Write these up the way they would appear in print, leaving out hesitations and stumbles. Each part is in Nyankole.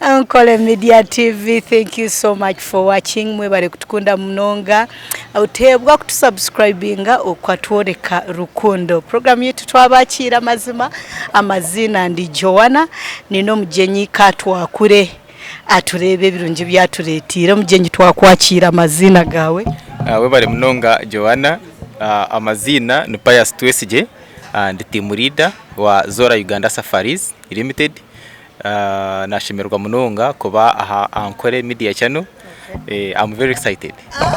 Ankole Media TV, thank you so much for watching. Mwebale kutukunda munonga. Oteebwa kutusubscribinga okatworeka rukundo. Program yaitu twabakiira amazima. Amaziina ndi Joanna, nina omugyenyi Katwakure atureebe ebirungi ebi atureeteire. Omugyenyi twakwakiira amaziina gaawe. Webale munonga Joanna. Amaziina ni Pius Twesigye, ndi team leader wa Zora Uganda Safaris Limited. Nashemererwa munonga kuba aha Ankole Media Channel. I'm very excited.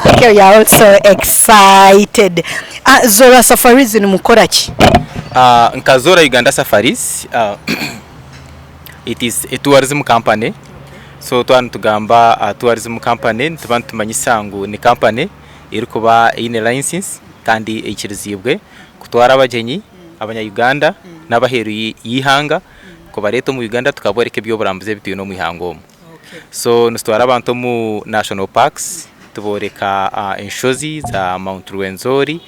Okay, we are also excited. Zora Safaris nimukora ki? Nka Zora Uganda Safaris, it is a tourism company. So twaba nitugamba aha tourism company nituba nitumanyisa ngu ni company erikuba eine license kandi eikiriziibwe kutwara abagyenyi abanya Uganda n'abaheeru y'eihanga kubareeta omu Uganda tukabooreka eby'oburambuzi ebi twine omu ihanga omu. So nitutwara abantu omu national parks tubooreka enshozi za Mount Rwenzori,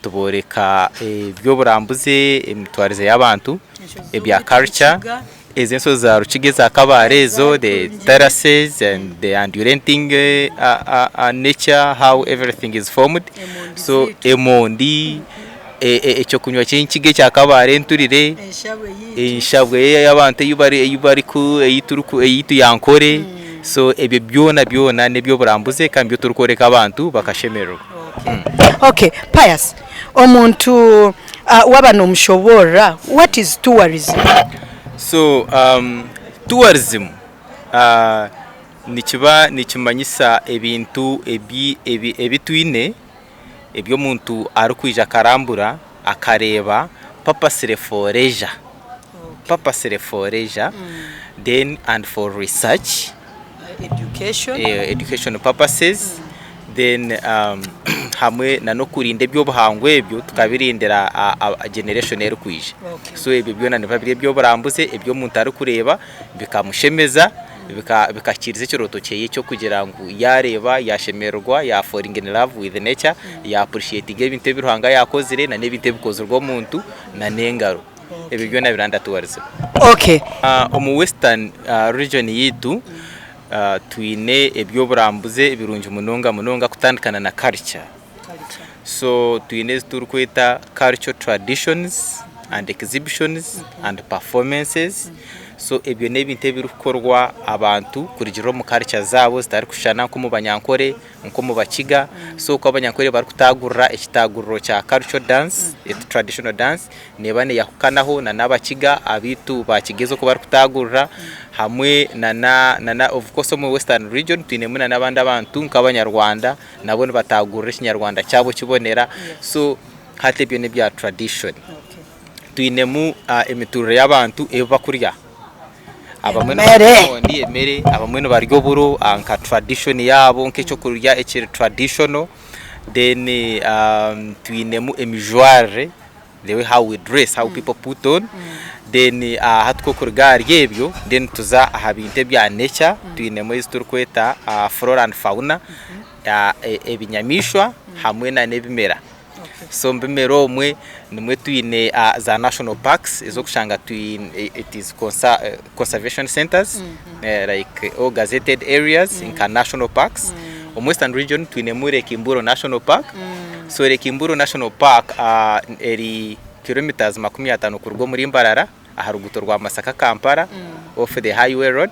tubooreka eby'oburambuzi, emitwarize y'abantu, ebya culture, ezo enshozi za Rukiga eza Kabale ezo, the terraces and the undulating nature how everything is formed, so emondi. Eky'okunywa ky'enkiga ekya Kabale enturire, enshabwe y'abantu ei ya Nkore, so ebyo byona byona n'eby'oburambuzi kandi nibyo turikworeka abantu bakashemererwa. Okay, Pius, omuntu waaba nomushoboorora what is tourism? So tourism nikiba nikimanyisa ebintu ebi twine ebi omuntu arikwija akarambura akareeba purposely for leisure, purposely for leisure then and for research, education purposes then hamwe na n'okurinda eby'obuhangwa ebyo tukabirindira generation erikwija. So ebyo byona nibiba biri eby'oburambuzi ebi omuntu arikureeba bikamushemeza. Bikahikiiriza ekirooto kye ky'okugira ngu yaareeba, yaashemererwa, ya falling in love with nature, ya appreciatinga ebintu ebi Ruhanga yaakozire na n'ebintu ebikozirwe omuntu na n'engaro. Ebyo byona biri under tourism. Okay. Omu western region yaitu twine eby'oburambuzi birungi munonga munonga kutandika na culture. So twine ezi turikweta cultural traditions and exhibitions and performances. So ebyo n'ebintu ebirikukorwa abantu kurugiirira omu culture zaabo zitarikushushana nk'omu Banyankore, nk'omu Bakiga. So oku Abanyankore barikutaagurira ekitaaguriro kya cultural dance, traditional dance, neeba neeyahukanaho na n'Abakiga abaitu ba Kigezi oku barikutaagurira hamwe na na of course omu Western region twinemu na n'abandi abantu nk'Abanyarwanda nabo nibataagurira Ekinyarwanda kyabo kibonera. So hati ebyo n'ebya tradition. Twinemu emituurire y'abantu ebi bakurya. Abamwe nibarya emondi, emere, abamwe nibarya oburo nka tradition yaabo nk'ekyokurya ekiri traditional. Then twinemu emijwarire, the way how we dress, how people put on. Then hati ku orikuruga ahari ebyo, then tuza aha bintu ebya nature, twinemu ezi turikweta flora and fauna, ebinyamaishwa hamwe n'ebimera. So omu bimera omwe nimwo twine za national parks ez'okushanga twine it is conservation centers like all gazetted areas nka national parks. Omu western region twinemu Lake Mburo national park. So Lake Mburo national park eri kilometres 50 kuruga omuri Mbarara aha ruguuto rwa Masaka Kampala off the highway road.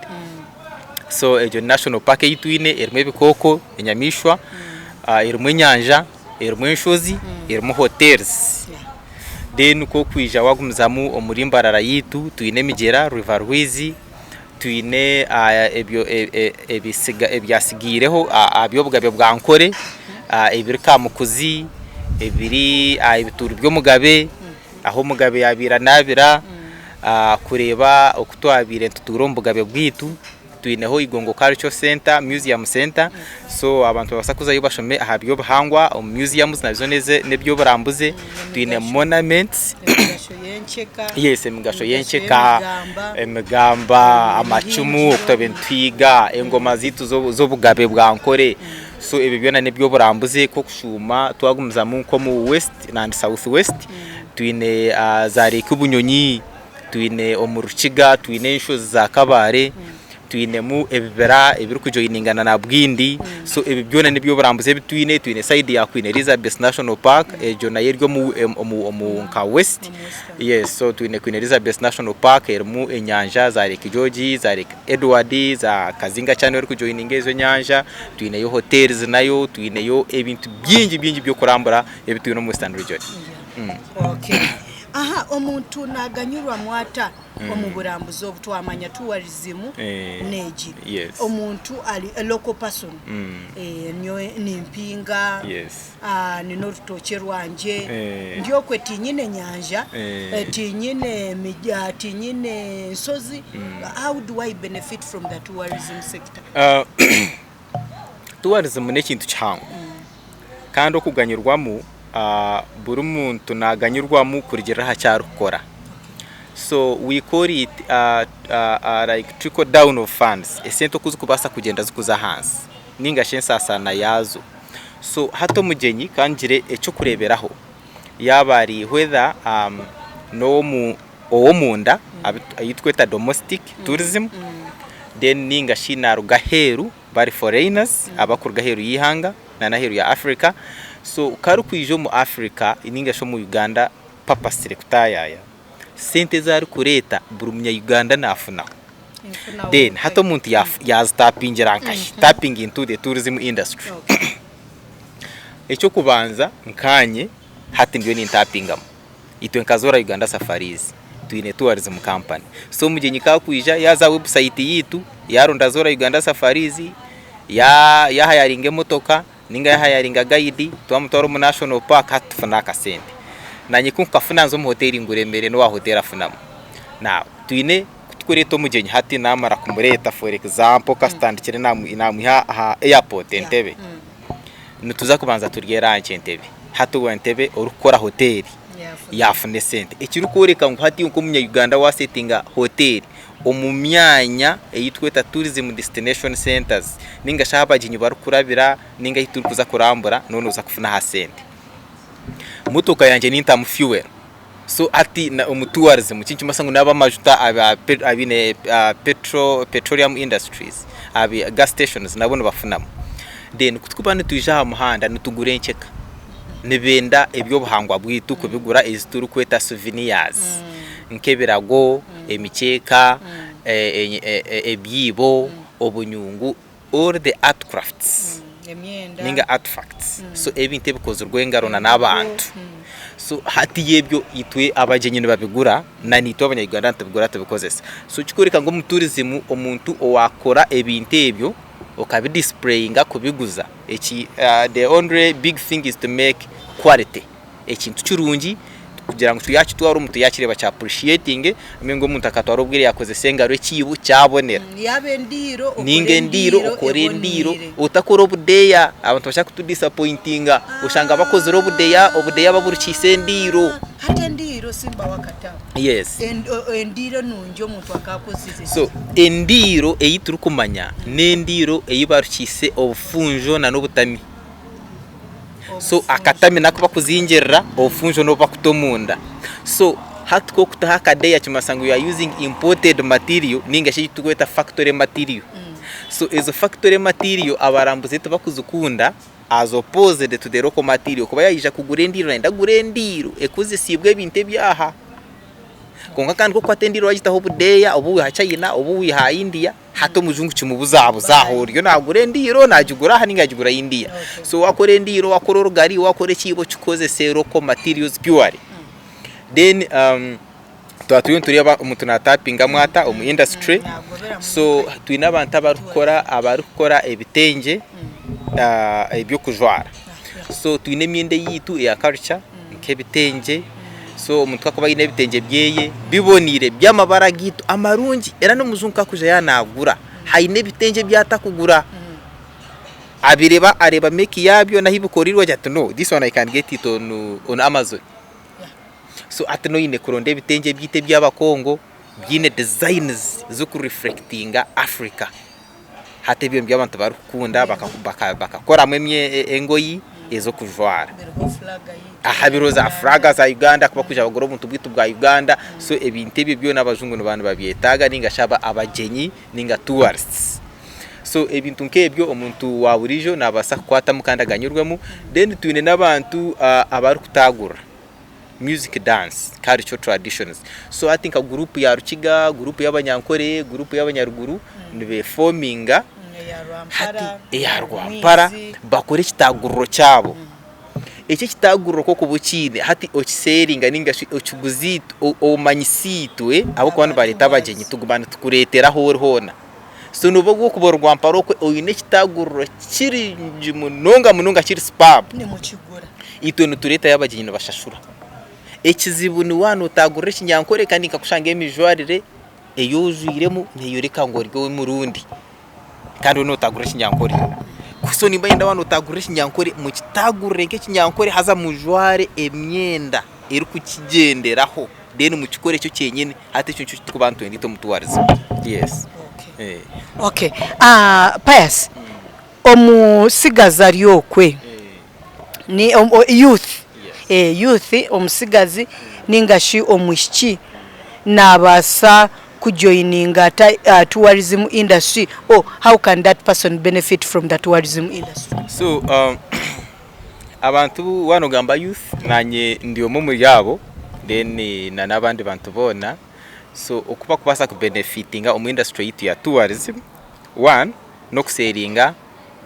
So egyo ni national park ei twine erimu ebikooko, enyamaishwa, erimu enyanja, erimu enshozi, erimu hotels. Then ku orikwija waagumizamu omuri Mbarara yaitu twine emigyera River Rwizi, twine ebyo ebyatsigaireho aha by'obugabe bwa Nkore ebiri Kamukuzi, ebiri aha bituuru by'omugabe, ahu omugabe yaabaire anaabira kureeba oku twabaire nitutuura omu bugabe bwaitu. Twineho Igongo Cultural Centre, Museum Centre, so abantu nibabaasa kuzayo bashome aha by'obuhangwa omu museums nazo n'eby'oburambuzi. Twine monuments, yes emigasho y'enkyeka, emigamba, amacumu oku twabaire nituhiiga, engoma zaitu z'obugabe bwa Nkore. So ebyo byona n'eby'oburambuzi nk'okushuuma twagumizamu nk'omu West and South West twine za Lake Bunyonyi, twine omu Rukiga, twine enshozi za Kabale. Twinemu ebibira ebirikujoiningana na Bwindi. So ebi byona n'eby'oburambuzi ebi twine. Twine sayidi ya Queen Elizabeth National Park, egyo nayo eri omu omu omu nka West. Yes, so twine Queen Elizabeth National Park erimu enyanja za Lake George, za Lake Edward, za Kazinga Channel erikujoininga ezo enyanja. Twineyo hotels nayo, twineyo ebintu bingi bingi by'okurambura ebi twine omu Western Region. Okay. Aha, omuntu naaganyurwamu ata omu burambuzi obu? Twamanya tourism n'egi. Omuntu ari a local person, nyowe nimpinga, nyine orutookye rwangye, ndi okwe tinyine nyanja, tinyine tinyine nshozi, how do I benefit from the tourism sector? Tourism n'ekintu kihango kandi okuganyirwamu buri muntu naganyirwamu kurugiirira aha ki arikukora. So we call it like trickle down of funds, esente oku zirikubaasa kugyenda zirikuza ahansi ninga shi ensaasaana yaazo. So hati omugyenyi ka ngire eky'okureeberaho yaaba ari whether n'ow'omu ow'omunda ei turikweta domestic tourism then ninga shi naaruga aheeru bari foreigners abarikuruga aheeru y'eihanga nana aheeru ya Africa so ku arikwija omu Africa ninga shi omu Uganda purposely kutaayaaya, sente ezi arikureeta buri munya Uganda naafunaho. Then hati omuntu yaazitapingira nkahi? Tapping into the tourism industry. Eky'okubanza nkaanye hati ndiyo nintapingamu. Itwe nka Zora Uganda Safaris twine tourism company. So omugyenyi ku akwija yaaza aha website yaitu yaaronda Zora Uganda Safaris, yaahayaringa emotoka ninga yaahayaringa guide twamutwara omu National Park hati tufuna akasente. Naanye ku nkukafuna nza omu hoteeri ngura emere n'owa hoteeri afunamu. Now twine ku turikureeta omugyenyi hati naamara kumureeta for example ka tutandikire naamwiha aha airport Entebbe. Nituza kubanza turye lunch Entebbe. Hati owa Entebbe orikukora hoteeri yaafuna esente. Ekirikworeka ngu hati iwe nk'omunya-Uganda waasetinga hoteeri omu myanya ei turikweta tourism destination centres nainga shi ahu abagyenyi barikurabira nainga ahu turikuza kurambura nooba nooza kufuna aha sente. Motoka yangye nintamu fuel so hati omu tourism eki nikimanyisa ngu n'ab'amajuta abaine petroleum industries, gas stations nabo nibafunamu. Then ku turikuba nitwija aha muhanda nitugura enkyeka, nibenda eby'obuhangwa bwaitu kubigura ezi turikweta souvenirs nk'ebirago, emikyeka, ebyibo, obunyungu all the art crafts ninga artefacts so ebintu ebikozirwe engaro na n'abantu. So hati ebyo itwe abagyenyi nibabigura na naitwe abanya Uganda nitubigura tubikozesa. So ekikworeka ngu omu tourism omuntu owakora ebintu ebyo okabi displayinga kubiguza eki the only big thing is to make quality ekintu kirungi kugira ngu yakitwara omuntu yakireeba akya appreciatinge ninga omuntu akatwara obwire yakozesa engaro ekiibo kyabonera. Yaaba endiiro okore Ninga endiiro endiiro okore endiiro eboneire. otakora obudeeya abantu nibakira kutu disappointinga oshanga bakozire obudeeya obudeeya baburukiise endiiro. Hati endiiro simbaho akatabo. Yes. Endiiro enungi omuntu akaakozize. So endiiro ei turikumanya n'endiiro ei barukiise obufunjo nana obutami. So akatami naku bakuzingirira, obufunjo n'obu bakuta omunda. So hati ku okutaho akadeeya kimanyisa ngu you are using imported material ninga shi ei turikweta factory material. So ezo factory material abarambuzi tibakuzikunda as opposed to the local material kuba yaija kugura endiiro nayenda agure endiiro ekozesiibwe ebintu ebyaha. Kwonka kandi ku okukwata endiiro wagitaho obudeeya obu wiiha China obu wiiha India hati omujungu kimubuzabuza aho oriyo nagura endiiro nagigura aha ninga yagigura India. So wakora endiiro wakora orugari wakora ekiibo okikozese local materials purely. Then twaba turiyo nitureeba omuntu natapingamu ata omu industry so twine abantu abarikukora abarikukora ebitengye eby'okujwara so twine emyenda eyaitu eya culture nk'ebitengye so omuntu ku akuba aine ebitengye byeye biboniire by'amabara gaitu amarungi era n'omujungu ku akwija yaaba naagura haine ebitengye ebi atakugura abireeba areeba make yaabyo n'ahu bikoreirwe agira ati no this one I can get it on Amazon. So hati noine kuronda ebitengye ebyaitu eby'abakongo biine designs ziriku reflectinga Africa. Hati ebyo nibyo abantu barikukunda bakakoramu engoyi. Ez'okujwara. Aha biriho za flag za Uganda ku bakwija bagura obuntu bwaitu bwa Uganda so ebintu ebyo byona abajungu nibaba nibabyetaaga ninga shi abagyenyi ninga tourists. So ebintu nk'ebyo omuntu wa buriijo naabaasa kukwatamu kandi aganyurwemu. Then twine n'abantu abarikutaagurira music dance culture traditions. So hati nka guruupu ya Rukiga, guruupu y'Abanyankore, guruupu y'Abanyaruguru nibeefominga hati eya Rwampara bakore ekitaaguriro kyabo. Eki ekitaaguriro ku orikuba okiine hati okiseeringa nainga shi okiguze itwe omanyise itwe ahabw'okuba nibareeta abagyenyi tuguma nitukureetera ahu ori hoona. So nooba orikuba ori Rwampara okwe oine ekitaaguriro kirungi munonga munonga kiri superb. Itwe nitureetayo abagyenyi nibashashura. Ekizibu ni waaba notaagurira ekinyankore kandi nkakushanga emijwarire ei ojwairemu neeyoreka ngu ori omurundi kandi oriyo notaagurira ekinyankore. So nimba niinyenda waaba notaagurira ekinyankore mukitaagurire nk'ekinyankore haza mujware emyenda erikukigyenderaho then mukikore ekyo kyenyine hati ekyo nikyo turikuba nitwenda itwe omu tourism. Yes. Okay. Pius, omutsigazi ari okwe ni youth, youth omutsigazi ninga shi omwishiki nabaasa kujoininga ata tourism industry or how can that person benefit from the tourism industry? So abantu waaba nogamba youth nanye ndi omwe omuri abo then na n'abandi bantu boona so oku bakubaasa kubenefitinga omu industry yaitu ya tourism one n'okuseeringa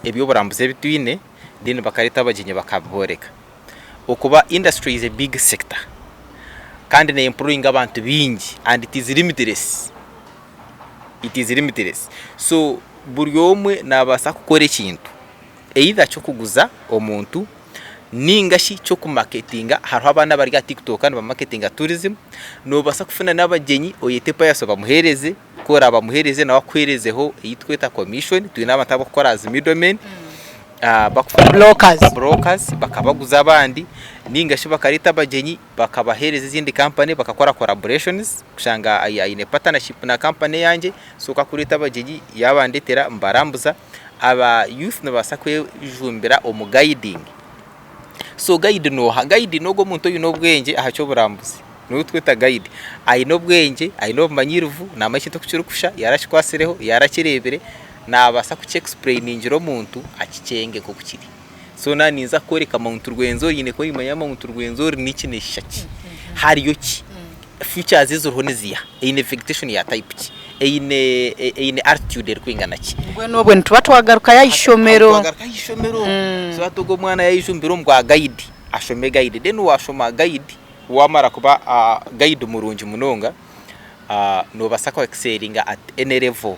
eby'oburambuzi ebi twine then bakareeta abagyenyi bakabibooreka. Okuba industry is a big sector kandi ne employinga abantu baingi and it is limitless, it is limitless. So buri omwe nabaasa kukora ekintu either ky'okuguza omuntu ninga shi ky'okumaketinga hariho abaana abari aha tiktok nibamaketinga tourism, nobaasa kufuna n'abagyenyi oyete Pius obamuheereze ku orabamuheereze nawe akuheerezeho ei turikweta commission, twine abantu abarikukora as middlemen. Brokers. Brokers bakabaguza abandi ninga shi bakareeta abagyenyi bakabaheereza ezindi kampani bakakora collaborations kushanga aine partnership na kampani eyangye so ku arikureeta abagyenyi yaabandetera mbarambuza. Aba youth nibabaasa kwejumbira omu guiding. So guide nooha? Guide n'ogwo omuntu oine obwengye aha ky'oburambuzi niwe tweta guide. Aine obwengye, aine obumanyirivu, naamanya ekintu oku kirikushusha, yaarakikwasireho, yaarakireebire. Naabaasa kukyexpurainingira omuntu akikyenge nk'oku kiri. So naaba ninza kukworeka Mount Rwenzori nyine kuba nimanya Mount Rwenzori niki neeshusha ki, hariyo ki, features eziriho ni ziiha, eine vegetation ya type ki, eine eine altitude erikwingana ki. Mbwenu obwe nituba twagarukayo aha ishomero. Twagaruka aha ishomero. So hati ogwo omwana yayejumbira omu bwa guide, ashome guide. Then waashoma guide, waamara kuba guide murungi munonga, noobaasa ku excellinga at any level.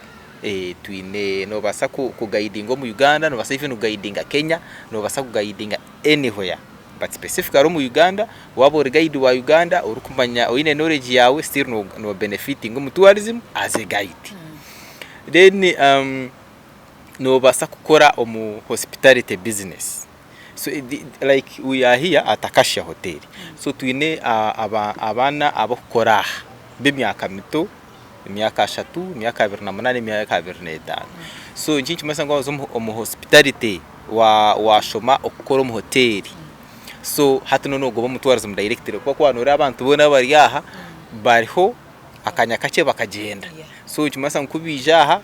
Twine noobaasa kugayidinga omu Uganda, noobaasa even kugayidinga Kenya, noobaasa kugayidinga anywhere but specifically omu Uganda waaba ori guide wa Uganda orikumanya oine knowledge yaawe still no benefitinga omu tourism as a guide. Then noobaasa kukora omu hospitality business so like we are here at Acacia hotel so twine abaana ab'okukora aha b'emyaka mito. Emyaka ashatu, emyaka 28, emyaka 25. So eki nikimanyisa ngu waaza omu hospitality waashoma okukora omu hoteeri. So hati noona ogoba omu tourism directly ahabw'okuba ku waaba nooreeba abantu boona abari aha bariho akanya kakye bakagyenda. So nikimanyisa ngu ku baija aha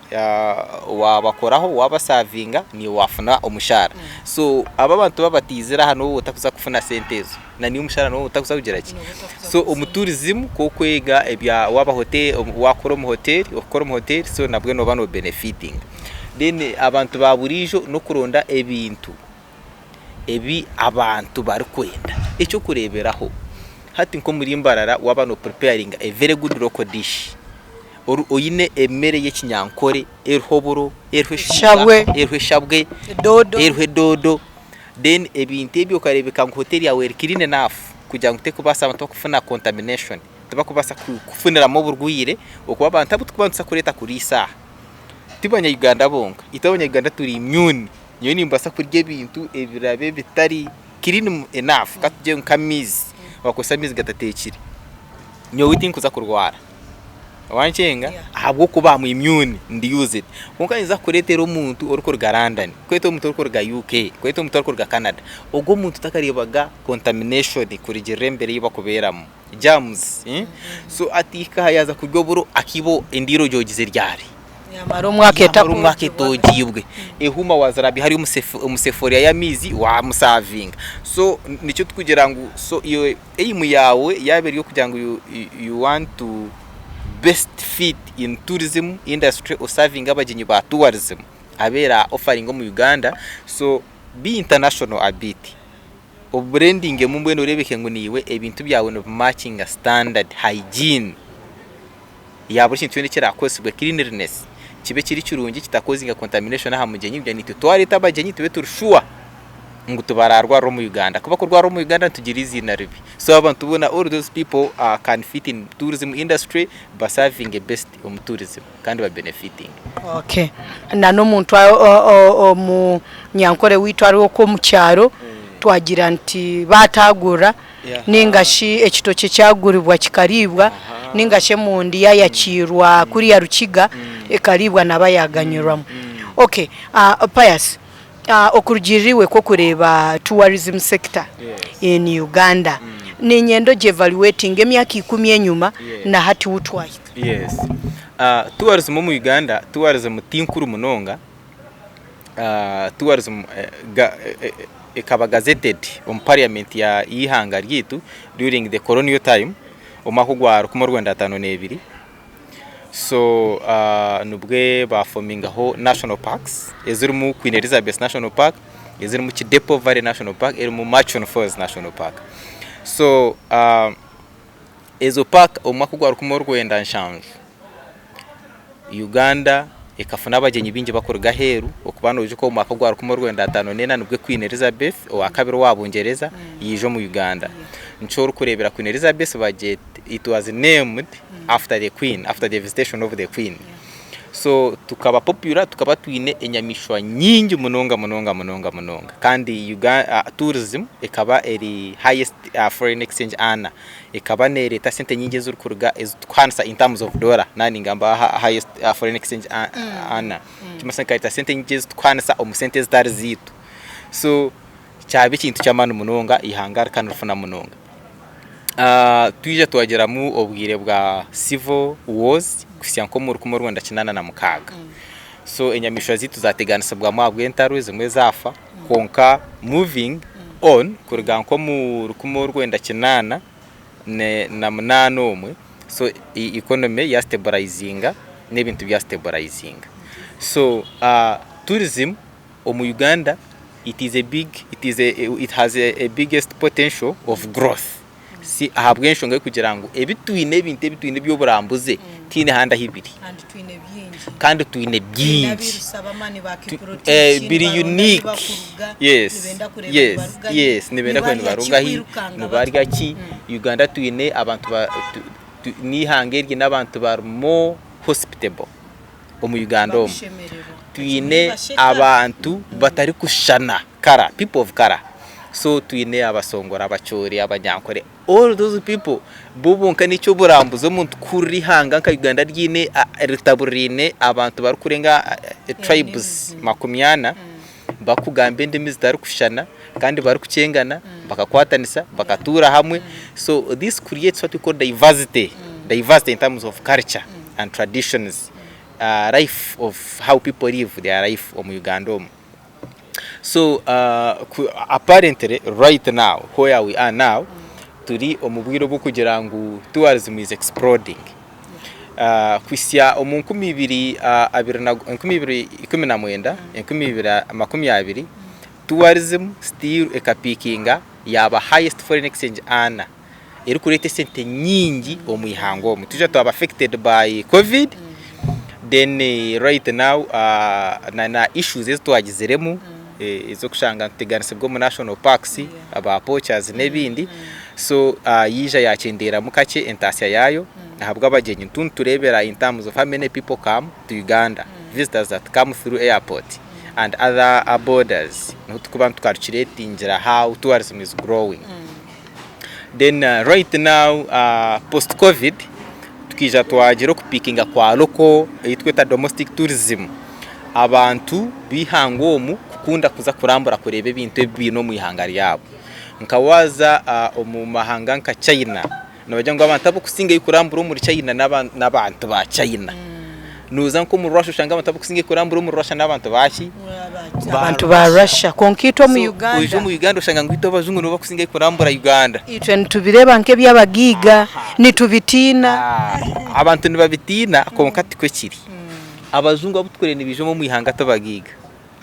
waabakoraho waabasavinga naiwe waafuna omushaara. So abo abantu baaba bataizire aha nooba otarikuza kufuna sente ezo. Na naiwe omushaara nooba otarikuza kugira ki? So omu tourism ku okwega ebya waaba hotel waakora omu hotel okukora omu hotel so nabwe nooba no benefitinga. Then abantu ba buriijo n'okuronda ebintu ebi abantu barikwenda. Eky'okureeberaho hati nk'omuri Mbarara waaba no preparinga a very good local dish, oine emere y'ekinyankore eriho oburo, eriho eshabwe, eriho eshabwe, eriho edoodo. Then ebintu ebyo okareebeka ngu hoteeri yaawe eri clean enough kugira ngu terikubaasa abantu kufuna contamination, tibarikubaasa kufuniramu oburwaire okuba abantu abu turikuba nituza kureeta kuriisa aha ti banya Uganda bonka, itwe abanya Uganda turi immune, nyowe nimbaasa kurya ebintu ebiraabe bitari clean enough katugire nk'amaizi, wakozesa amaizi gatateekire nyowe tinkuza kurwara. Wankyenga? Ahabw'okuba am immune, ndi used. Kwonka ninza kukureetera omuntu orikuruga London, nkureetere omuntu orikuruga UK, nkureetere omuntu orikuruga Canada. Ogwo omuntu takareebaga contamination kurugiirira embeera ei barikubeeramu, germs. So atihika aha yaaza kurya oburo akaiba endiiro ogyogize ryari? Yamara omwaka Yamara omwaka etoogiibwe. Ehuuma waazirabya hariya omu sefuriya y'amaizi waamusaavinga. So nikyo turikugira ngu so iwe aim yaawe yaaba eri ey'okugira ngu you want to best fit in tourism industry osaavinge abagyenyi ba tourism abu era offeringa omu Uganda, so be international a bit. Oburendingemu mbwenu oreebeke ngu naiwe ebintu byawe nibimakinga standard, hygiene ya buri kintu kyona ekirakozesibwe, cleanliness, kibe kiri kirungi kitakozinga contamination aha mugyenyi kugira ngu naitwe twareeta abagyenyi tube turi sure ngu tibararwarira omu Uganda. Ku bakurwarira omu Uganda nitugira eiziina ribi. So abantu boona all those people can fit in tourism industry basavinge best omu tourism kandi babenefitinge. Okay. Na n'omuntu omunyankore waitu ari okwo omu kyaro twagira nti baatagurira ninga shi ekitookye kyaguribwa kikariibwa ninga shi emondi yaayakiirwa kuriya Rukiga ekariibwa naaba yaaganyirwamu. Okay, Pius, okurugiirira iwe ku orikureeba tourism sector in Uganda, niinyenda ogyevaluwetinge emyaka ikumi enyima na hati ahu twahika. Yes. Tourism omu Uganda, tourism ti nkuru munonga. Tourism ekaba gazetted omu parliament y'eihanga ryaitu during the colonial time omu mwaka ogwa rukumi orwenda ataano n'ebiri. So nibwe baafomingaho national parks ezirimu Queen Elizabeth National Park, ezirimu Kidepo Valley National Park, erimu Murchison Falls National Park. So ezo paaka omu mwaka ogwa 1907, Uganda ekafuna abagyenyi baingi barikuruga aheeru okuba noijuka omu mwaka ogwa 1904 nibwo Queen Elizabeth owa kabiri owa Bungyereza yaija omu Uganda. Nikyo orikureebera Queen Elizabeth bagyeta it was named after the Queen, after the visitation of the Queen. So tukaba popular tukaba twine enyamaishwa nyingi munonga munonga munonga munonga kandi Uga tourism ekaba eri highest foreign exchange earner ekaba nereeta sente nyingi ezirikuruga ezitukuhaanisa in terms of dollar naaba ningamba highest foreign exchange earner ekirikumanyisa ekareeta sente nyingi ezitukuhaanisa omu sente ezitari zaitu so kyaba ekintu ky'amaani munonga eihanga rikaba nirifuna munonga. Twija twagiramu obwire bwa civil wars kuhitsya nk'omu 1986. So enyamaishwa zaitu zateganisibwamu ahabw'entaro ezimwe zaafa kwonka moving on kuruga nk'omu 1988 omwe so economy ya stabilizinga n'ebintu bya stabilizinga. So tourism omu Uganda it is a big it is a it has a biggest potential of growth si ahabw'enshonga y'okugira ngu ebi twine ebintu ebi twine eby'oburambuzi tihaine handi ahu biri kandi twine bingi biri unique yes yes yes nibenda kumanya nibaruga hi nibarya ki Uganda twine abantu n'eihanga eriine abantu bari more hospitable. Omu Uganda omu twine abantu batarikushushana colour, people of colour, so twine abasongora, abacholi, abanyankore, all those people bo bonka n'eky'oburambuzi omuntu kuhurira eihanga nka Uganda ryine ritaburiine abantu barikurenga tribes makumyana barikugamba endimi zitarikushushana kandi barikukyengana bakakwatanisa bakatuura hamwe so this creates what we call diversity, diversity in terms of culture and traditions, life of how people live their life omu Uganda omu. So apparently right now where we are now turi omu bwire obw'okugira ngu tourism is exploding. Kuhitsya omu 2019, 2020, tourism still ekapiikinga yaaba highest foreign exchange earner erikureeta esente nyingi omu ihanga omu. Twija twaba affected by covid then right now na issues ezi twagiziremu ez'okushanga nituteganisibwa omu national parks aba poachers n'ebindi so yaija yakyendeeramu kakye entaasya yaayo ahabw'abagyenyi. Nituba nitureebera in terms of how many people come to Uganda, visitors that come through airport and other borders niho turikuba nitukarukiretingira how tourism is growing. Then right now post covid. Tukaija twagira okupikinga kwa local ei turikweta domestic tourism, abantu b'eihanga omu kukunda kuza kurambura kureeba ebintu ebi baine omu ihanga ryabo. Nka waaza omu mahanga nka China, nibagira ngu abantu abarikusingayo kurambura omuri China n'abantu ba China. Nooza nk'omuri Russia oshange abantu abarikusingayo kurambura omuri Russia n'abantu ba ki? Abantu ba Russia. Kwonka itwe omu Uganda. Oija omu Uganda oshanga ngu itwe abajungu nibo barikusingayo kurambura Uganda. Itwe nitubireeba nk'eby'abagaiga, nitubitiina. Abantu nibabitiina kwonka tikwo kiri. Abajungu abu turikureeba nibaija omu ihanga tibagaiga.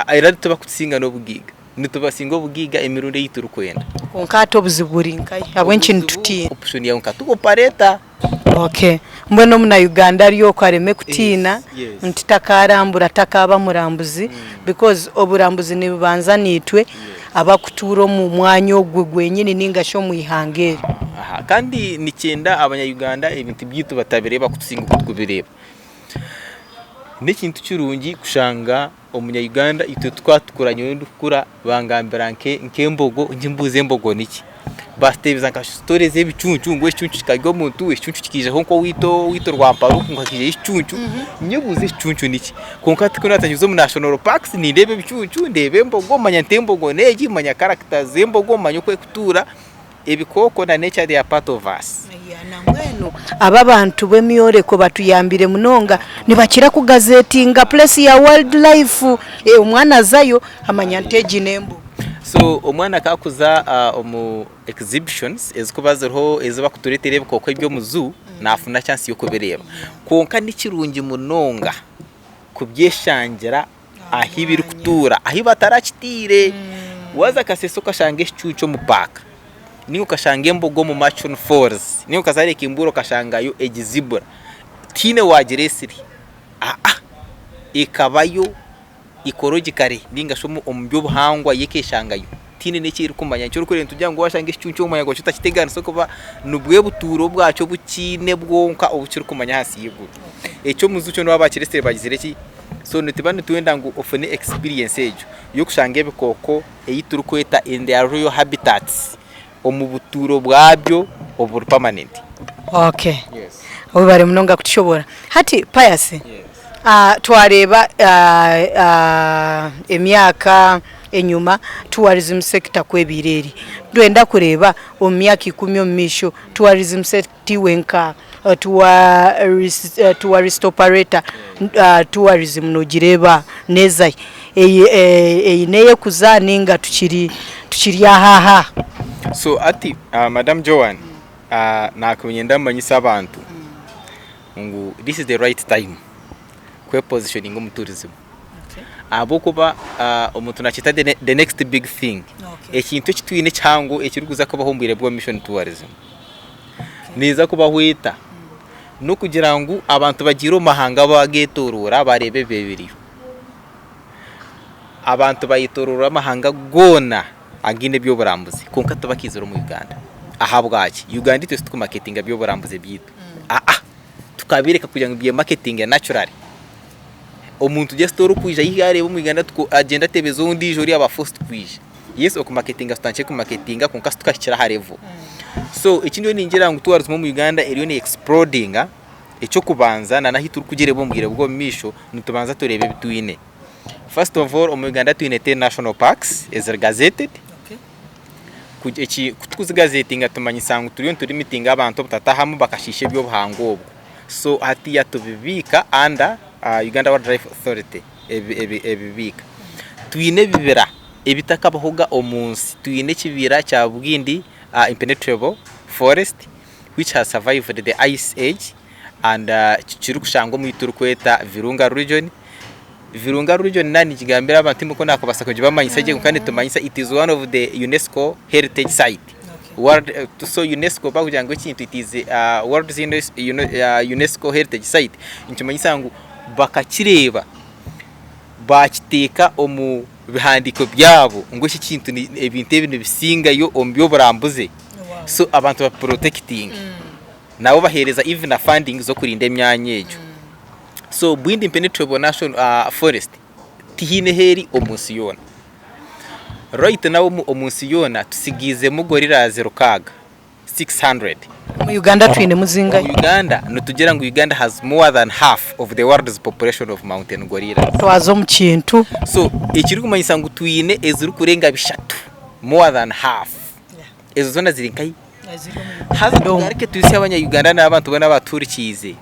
Era tibarikutusinga n'obugaiga. Nitubasinga obugaiga emirundi ei turikwenda. Kwonka hati obuzibu buri nkahi? Ahabw'enki nitutiina? Option yawe nka tu operator. Okay. Mbwenu omuna Uganda ari okwo areme kutiina nti takaarambura takaaba murambuzi because oburambuzi nibubanza naitwe abakutuura omu mwanya ogwo gwenyini ninga shi omu ihanga eryo. Aha, kandi nikyenda abanya Uganda ebintu byaitu batabireeba kutusinga oku turikubireeba. N'ekintu kirungi kushanga Omunya Uganda itwe tukaba nyowe ndikukura bangambira nk'embogo ngimbuuza embogo niki? Bateebeza nka story z'ebicuncu ngu ekicuncu kikarya omuntu, ekicuncu kikaijaho nk'owaitu owaitu rwamparu ngu hakaijayo ekicuncu, nyebuuza ekicuncu niki? Kwonka hati ku naatandikire kuza omu national parks nindeeba ebicuncu, ndeeba embogo manya nti embogo n'egi, manya character z'embogo, manya oku erikutuura. Ebikooko na nature they are part of us. Nambwenu aba abantu b'emyoreko batuyambire munonga nibakira kugazetinga place ya wild life omwana azayo amanya nti egi n'embogo. So omwana ku akuza omu exhibitions ezikuba ziriho ezi bakutureetera ebikooko eby'omu zoo naafuna chance y'okubireeba. Kwonka ni kirungi munonga kubyeshangira ahu birikutuura ahu batarakitiire. Waaza Kasese okashanga ekicuncu omu paaka, ninga okashanga embogo omu Murchison Falls, ninga okaza Lake Mburo okashangayo egi zibura, tihaine owaagireetsire. Aa ekabayo ecologically ninga shi omu by'obuhangwa yo ekeshangayo. Tihaine n'eki erikumanya. Nikyo orikureeba nitugira ngu waashanga ekicuncu omu mwanya gwakyo otakiteganisa ahabw'okuba nibwo butuuro bwakyo obu kiine bwonka obu kirikumanya ahansi y'eiguru. Eky'omuzu kyo n'obu baakireetsire baagizire ki? So nituba nitwenda ngu ofune experience egyo y'okushanga ebikooko ei turikweta in their real habitats, omu butuuro bwabyo oburi permanent. Okay. Webare munonga kutushoboorora. Hati Pius, twareeba emyaka enyima tourism sector ku ebaire eri. Nitwenda kureeba omu myaka ikumi omu maisho tourism sector Iwe nka tourist operator tourism nogireeba neeza hi? Eine ey'okuza ninga tukiri tukiri aha aha? So hati Madam Joan nakunyenda manyise abantu ngu this is the right time kwe positioninga omu tourism ahabw'okuba omuntu nakyeta the next big thing ekintu eki twine ekihango ekirikuza kubaho omu bwire bw'omu maisho ni tourism. Neeza kubahweta n'okugira ngu abantu bagiire omu mahanga bagetorora bareeba ebiba ebiriyo. Abantu bayetorora amahanga goona againe eby'oburambuzi kwonka tibakiizire omu Uganda. Ahabwaki? Uganda itwe titukumaketinga by'oburambuzi byaitu. Aa tukabereka kugira ngu byemaketinge naturally. Omuntu just orikwija haihi areeba omu Uganda agyende atebeze ondiijo oriya aba forced kwija. Yes okumaketinga tutandikire kumaketinga kwonka titukahikire aha level. So eki ndiyo ningira ngu tourism omu Uganda eriyo ne explodinga, eky'okubanza na n'ahu turikugireeba omu bwire bw'omu maisho, nitubanza tureeba ebi twine. First of all omu Uganda twine ten national parks eziri gazetted, eki ku turikuzigazetinga tumanyisa ngu turiyo nitulimitinga abantu obutatahamu bakashiisha eby'obuhangwa obwo. So hatiiya tubibiika under Uganda Wildlife Authority ebibiika. Twine ebibira ebitakabahoga omu nsi. Twine ekibira kya Bwindi Impenetrable Forest which has survived the ice age and kirikushangwa omu ei turikweta Virunga Region. Virunga Region naaba ningigambira abantu imwe ku naakubaasa kugibamanyisa gye kwonka nitumanyisa it is one of the UNESCO heritage site. World, so UNESCO bakugira ngu ekintu it is world's UNESCO heritage site nikimanyisa ngu bakakireeba baakiteeka omu bihandiiko byabo ngu eki ekintu ebintu ebi nibisingayo omu by'oburambuzi so abantu babiporotekitinge. Nabo baheereza even na funding z'okurinda emyanya egyo. So Bwindi Impenetrable National Forest tihaine ahu eri omu nsi yoona. Right now omu nsi yoona tutsigaizemu gorillas rukaaga, 600. Omu Uganda twinemu zingahi? Omu Uganda nitugira ngu Uganda has more than half of the world's population of mountain gorillas. Twaza omu kintu. So ekirikumanyisa ngu twine ezirikurenga bishatu, more than half. Ezo zoona ziri nkahi? Haza tugaruke tuhisye abanya Uganda n'abantu boona abatuhurikiize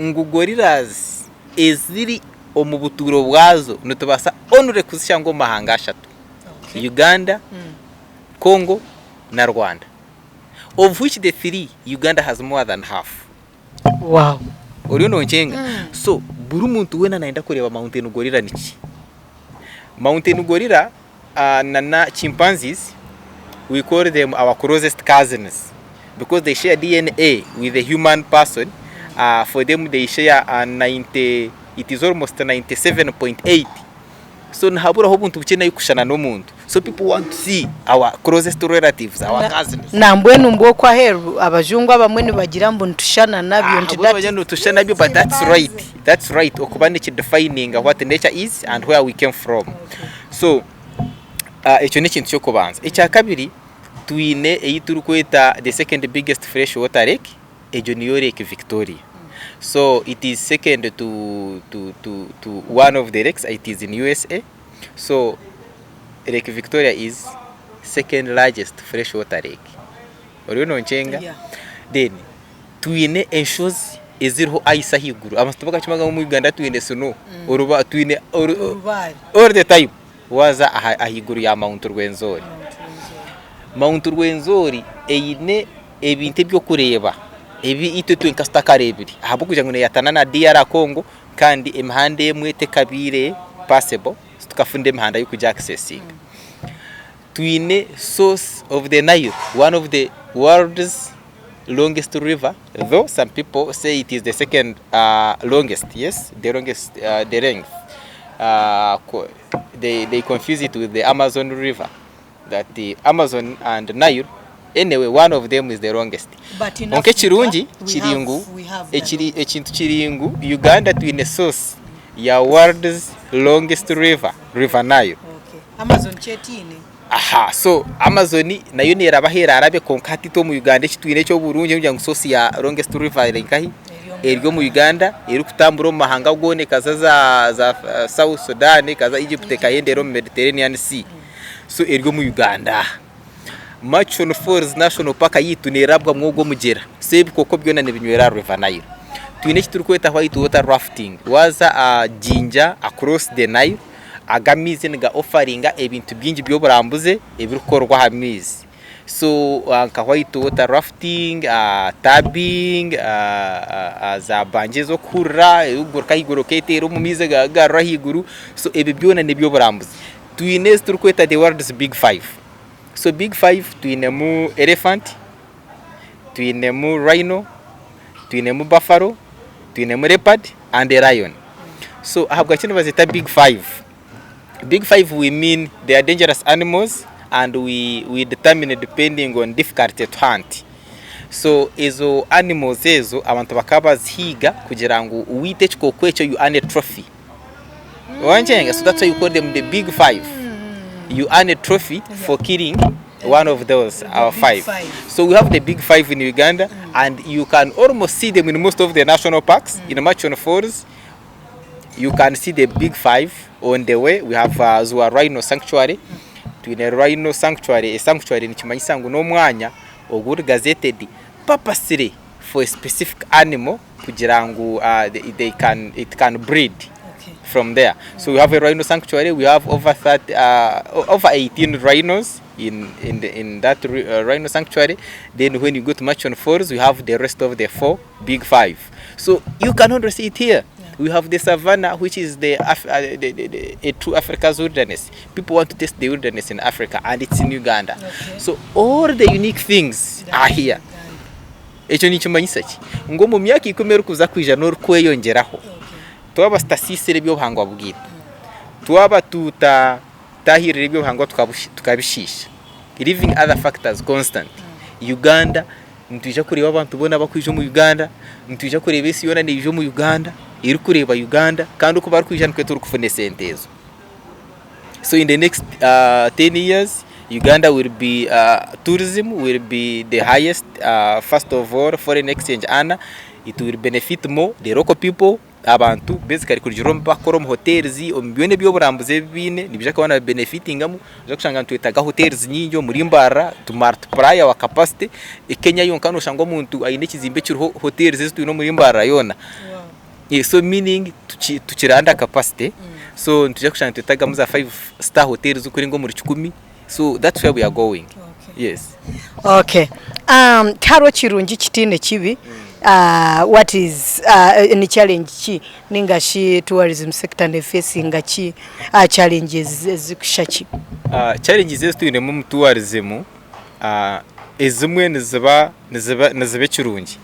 ngu gorillas eziri omu butuuro bwazo nitubaasa only kuzishanga omu mahanga ashatu, Uganda, Congo na Rwanda. Of which the three, Uganda has more than half. Wow. Oriyo nonkyenga? So buri muntu weena nayenda kureeba mountain gorilla niki. Mountain gorilla na na chimpanzees we call them our closest cousins because they share DNA with the human person for them they share 90 it is almost 97.8 so nihaburaho obuntu bukye nayo kushushana n'omuntu so people want to see our closest relatives our cousins. Nambwenu mbwe okwo aheeru abajungu abamwe nibagira mbu nitushushana nabyo nti that is. Nitushushana nabyo but that's right that's right okuba niki defininga what nature is and where we came from so ekyo n'ekintu ky'okubanza. Ekyakabiri twine ei turikweta the second biggest fresh water lake egyo niyo Lake Victoria. So it is second to, to, to, to one of the lakes, it is in USA. So Lake Victoria is second largest fresh water lake. Oriyo nonkyenga? Yeah. Then twine enshozi eziriho ice ahaiguru. Abantu tibakakimanyaga ngu omu Uganda twine snow. Oruba twine oru, Orubaare. all the time waaza aha ahaiguru ya Mount Rwenzori. Mount Rwenzori eine ebintu eby'okureeba ebi itwe twenka tutakareebire ahabw'okugira ngu neeyatana na DR Congo kandi emihanda emwe tekabaire passable tukafuna emihanda y'okugi accessinga. Twine source of the Nile, one of the world's longest river though some people say it is the second longest, yes, the longest, the length, they confuse it with the Amazon river. That the Amazon and Nile anyway one of them is the longest. But in Kwonka Africa, ekirungi we kiri have, ngu we have the ekiri longest. ekintu kiri ngu Uganda twine source ya world's longest river, River Nile. Okay. Amazon kyetiine. Aha so Amazon nayo neraba ahu erarabe kwonka hati itwe omu Uganda eki twine eky'oburungi n'okugira ngu source ya longest river eri nkahi? Eri omu Eri omu Uganda erikutambura omu mahanga goona ekaza za za South Sudan ekaza Egypt ekahendera omu Mediterranean Sea. So eri omu Uganda. Murchison Falls National Park yaitu nerabwamu ogwo omugyera. So ebikooko byona nibinywera aha River Nile. Twine eki turikweta white water rafting. Waaza aha Jinja across the Nile, aga amaizi niga offeringa ebintu bingi by'oburambuzi ebirikukorwa aha maizi. So nka white water rafting, tubing, za bungee ez'okuhurira, erikuguruka ahaiguru oketeera omu maizi ogagarura ahaiguru. So ebyo byona n'eby'oburambuzi. Twine ezi turikweta the world's big five. So big five twinemu elephant, twinemu rhino, twinemu buffalo, twinemu leopard and a lion. So ahabwaki nibazeeta big five? Big five we mean they are dangerous animals and we, we determine depending on difficulty to hunt. So ezo animals ezo abantu bakaba bazihiiga kugira ngu waita ekikooko ekyo you earn a trophy. Wankyenga? So that's why you call them the big five. You earn a trophy for killing one of those our big five. five. So we have the big five in Uganda and you can almost see them in most of the national parks, in Murchison Falls. You can see the big five on the way. We have Zua Rhino Sanctuary. Twine Rhino Sanctuary. A sanctuary nikimanyisa ngu n'omwanya oguri gazetted purposely for a specific animal kugira ngu they can, it can breed from there. So we have a rhino sanctuary, we have over 30, over 18 rhinos in, in, the, in that rhino sanctuary. Then when you go to Murchison Falls, we have the rest of the four, big five. So you can only see it here. We have the savannah, which is the, the, the, the, a true Africa's wilderness. People want to test the wilderness in Africa, and it's in Uganda. So all the unique things are here. Ekyo nikimanyisa ki? Ngu omu myaka ikumi erikuza kwija n'orikweyongyeraho, twaba tutasiisire eby'obuhangwa bwaitu, twaba tutatahirira eby'obuhangwa tukabishiisha, leaving other factors constant, Uganda nitwija kureeba abantu boona abakwija omu Uganda, nitwija kureeba ensi yoona neija omu Uganda, erikureeba Uganda, kandi oku barikwija nikwo turikufuna esente ezo. So in the next 10 years, Uganda will be tourism will be the highest first of all foreign exchange earner, it will benefit more the local people, abantu basically kurugiirira omu barikukora omu hotels, omu byona eby'oburambuzi ebi baine nibaija kuba nibabenefitingamu, noija kushanga nitwetaaga hotels nyingi omuri Mbarara to multiply our capacity, Kenya yonka noshanga omuntu aine ekizimbe ekiriho hotels ezi twine omuri Mbarara yoona. So meaning tukiri under capacity so nitwija kushanga nitwetagamu za five star hotels kurenga omuri kikumi so that's where we are going yes. Okay tihariho kirungi kitaine kibi what is ni challenge ki ninga shi tourism sector nefesinga ki challenges ezikushusha ki? Challenges ezi twinemu omu tourism ezimwe niziba niziba ekirungi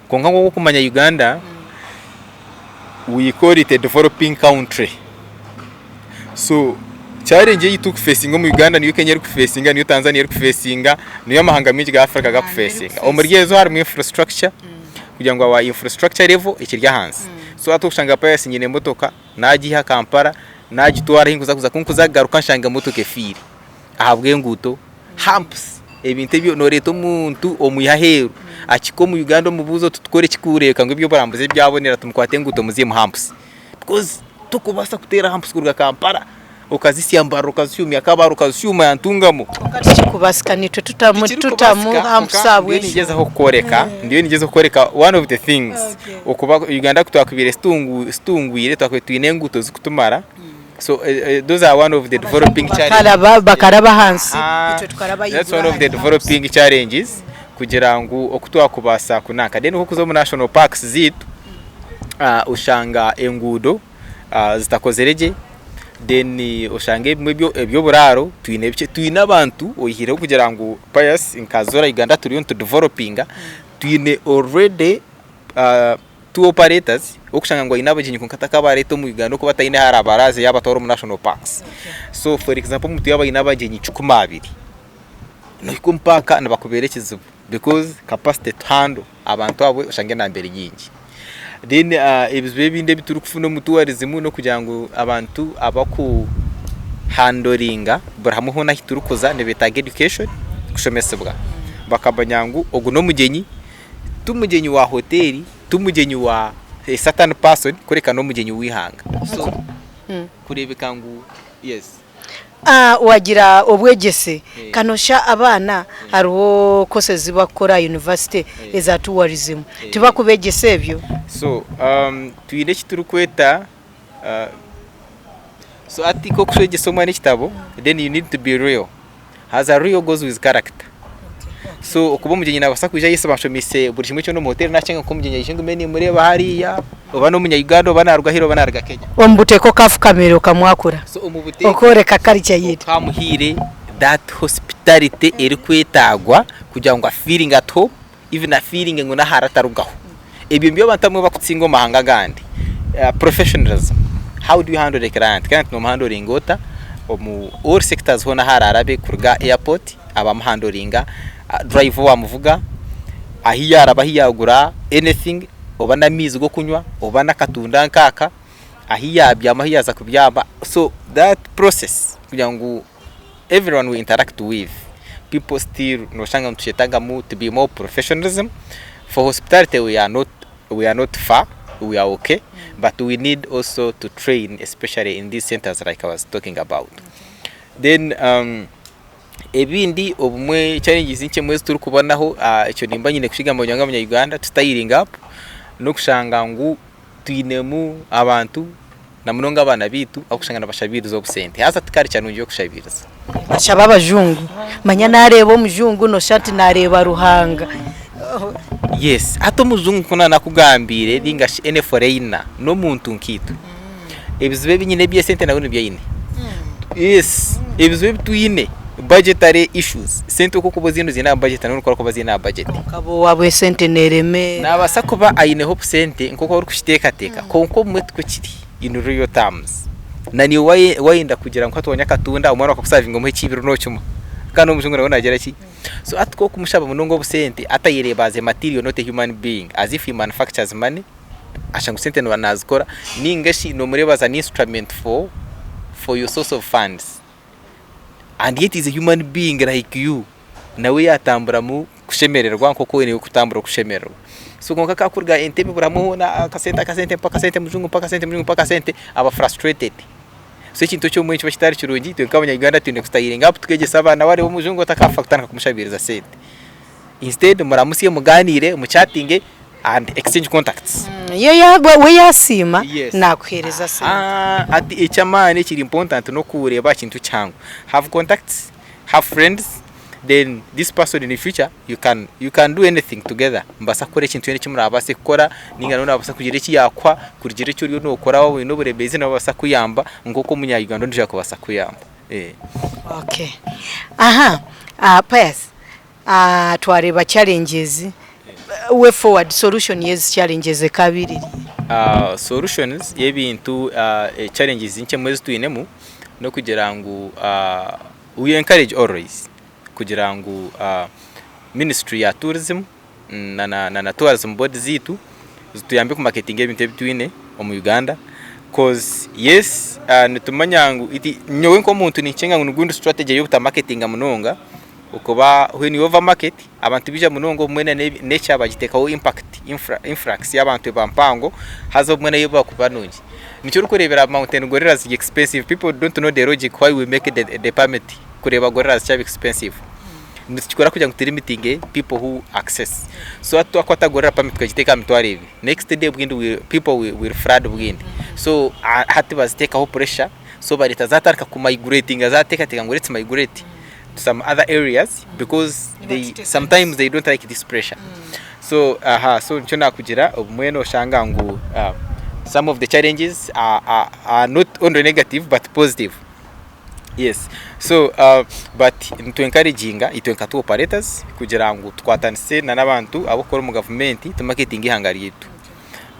Kwonka nk'oku orikumanya Uganda we call it a developing country so challenge ei turikufesinga omu Uganda niyo Kenya erikufesinga niyo Tanzania erikufesinga niyo amahanga maingi ga Africa garikufesinga. Omuri ezo harimu infrastructure kugira ngu our infrastructure level ekiri ahansi. So hati orikushanga Pius nyine emotoka nagiiha Kampala nagitwara ahu ndikuza kuza ku ndikuza kugaruka nshanga emotoka efiire ahabw'enguuto. Humps ebintu ebyo noreeta omuntu omwiha aheeru akika omu Uganda omubuuze oti tukore ki kureebeka ngu eby'oburambuzi byabonera tumukwate enguuto muzihe humps because tokubaasa kuteera humps kuruga Kampala okazisya Mbarara okazishuumya Kabale okazishuumya Ntungamo. Kwonka tikirikubaasika naitwe tutamu tutamu humps ahabw'enshonga. Ndiyo ningyezaho kukworeka ndiyo ningyezaho kukworeka one of the things okuba Uganda kutwakubaire situngwire twakubaire twine enguuto zikutumara. So those are one of the developing challenges. Bakaraba bakaraba ahansi itwe tukaraba That's one of the developing challenges kugira ngu oku twakubaasa kunanka then nkokuza omu national parks zaitu oshanga enguudo zitakozire gye then oshanga ebimwe eby'oburaaro twine bikye twine abantu oyihireho kugira ngu Pius nka Zora Uganda turiyo nitu developinga twine already Tour operators orikushanga ngu aine abagyenyi kwonka takabareeta omu Uganda ahabw'okuba taine ahu arabaraaze yaabatwara omu national parks. So for example omuntu yaaba aine abagyenyi 20,000, nohika omu paaka nibakubeera ekizibu because capacity to handle abantu abo oshange enamba eri nyingi. Then ebizibu ebindi ebi turikufuna omu tourism n'okugira ngu abantu abaku handoringa buri hamwe hoona ahu turikuza nibeetaaga education kushomesibwa bakamanya ngu ogu n'omugyenyi Ti mugyenyi wa hoteeri, ti mugyenyi wa a certain person kureka n'omugyenyi w'eihanga. So kureebeka ngu yes. Wagira obwegyese ka noshusha abaana hariho courses ezi barikukora aha university eza tourism tibakubegyesa ebyo? So twine eki turikweta so hati nk'okwegyesa omwana ekitabo then you need to be real. Haza real goes with character. So okuba omugyenyi nabaasa kwija yes bashomeise buri kimwe kyona omu hoteri nakyenga nka omugyenyi aije ngume nimureeba hariya oba n'omunya Uganda oba naruga aheeru oba naruga Kenya. Omu buteeka okafukamira okamwakura So omu buteeka okooreka culture yaitu. okamuhaire that hospitality erikwetaagwa kugira ngu a feeling at home even a feeling ngu n'ahari atarugaho. Ebyo nibyo abantu abamwe barikutsinga omu mahanga agandi. Professionalism, how do you handle a client? Client nomuhandoringa ota omu all sectors hoona ahu araarabe kuruga airport abamuhandoringa, driver owamuvuga, ahu yaaraba ahu yaagura anything oba n'amaizi g'okunywa oba n'akatunda nkaaka, ahu yaabyama ahu yaaza kubyama so that process kugira ngu everyone we interact with people still noshanga nitukyetagamu to be more professionalism for hospitality we are not we are not far we are okay but we need also to train especially in these centers like I was talking about then um, ebindi obumwe challenges nkye emwe eziturikubonaho ekyo nimba nyine kukigamba kugira ngu abanya Uganda tu styling up n'okushanga ngu twinemu abantu na munonga abaana baitu abarikushanga nibashabiiriza obusente. Haza ti culture nungi y'okushabiiriza. Bashaba abajungu. Manya nareeba omujungu noshusha nti nareeba Ruhanga. Yes, hati omujungu nkoku nakugambiire ninga shi any foreigner n'omuntu nkaitwe. Ebizibu ebi nyine eby'esente nawe nibyo aine. Yes, ebizibu ebi twine budgetary issues, sente oku orikuba oziine oziine aha budget nawe nikwo arikuba aziine aha budget. Kwonka bo owaabo esente neeremeera. Naabaasa kuba aineho obusente nk'oku orikukiteekateeka kwonka obumwe tikwo kiri in real terms. Na naiwe waayenda kugira ngu hati wanywa akatunda omwana bakakusavinga omuhe ekiibiro nookimwa kandi n'omujungu nawe naagira ki? So hati ku orikumushaba munonga obusente atayereeba as a material not a human being as if he manufactures money ashanga ngu sente naazikora ninga shi noomureeba as an instrument for for your source of funds. And yet is a human being like you. Nawe yaatamburamu kushemererwa nk'oku iwe orikutambura okushemererwa. So kwonka ku arikuruga Entebbe buri hamwe hoona akasente akasente mpa akasente mujungu mpa akasente mujungu mpa akasente aba frustrated. So ekintu ekyo mbwenu nikiba kitari kirungi itwe nk'abanya-Uganda twine kustayiringa apu tukegyesa abaana waareeba omujungu otakaafa kutandika kumushabiiriza sente. Instead muramutsye mugaaniire muchatinge and exchange contacts. Ye yaaba we yaasiima Yes. naakuheereza sente. Ahaa, hati eky'amaani ekiri important n'okureeba aha kintu kihango. Have contacts, have friends, then this person in future you can you can do anything together. Nimubaasa kukora ekintu kyona eki muraabaase kukora nainga nawe naabaasa kugira eki yaakuha kurugiirira eki oriyo nookora waaba oine oburemeezi nawe abaasa kukuyamba nk'oku omunya Uganda ondiijo arikubaasa kukuyamba. Okay. Aha, Pius, Twareeba challenges, way forward, solution y'ezi challenges ekaba eri eha? Solutions y'ebintu challenges nkye emwe ezi twinemu n'okugira ngu we encourage always kugira ngu ministry ya tourism na na tourism board zaitu zituyambe ku marketinga ebintu ebi twine omu Uganda coz yes nitumanya ngu nyowe nk'omuntu ninkyenga ngu nigundi strategy y'obuta marketinga munonga Okuba when you over market abantu baija munonga obumwe na nature bagitekaho impact influx y'abantu eba mpango haza obumwe nayo eba nungi. Nikyo orikureebera mountain gorillas ziri expensive people don't know the logic why we make the permit kureeba gorillas kyaba expensive. Nitukikora kugira ngu tu limitinge people who access. So hati twakwata gorilla permit tukagiteeka aha mitwaro ebiri next day obundi people will flood obundi. So hati baziteekaho pressure so bareeta zatandika ku migratinga zateekateeka ngu let's migrate. to some other areas because they sometimes they don't like this pressure so aha so nikyo nakugira obumwe noshanga ngu uh, some of the challenges are, are, are not only negative but positive yes so uh, but nitu encouraginga itwe nka tour operators kugira ngu tukwatanise na n'abantu abokukora omu gavumenti tumaketinge ihanga ryaitu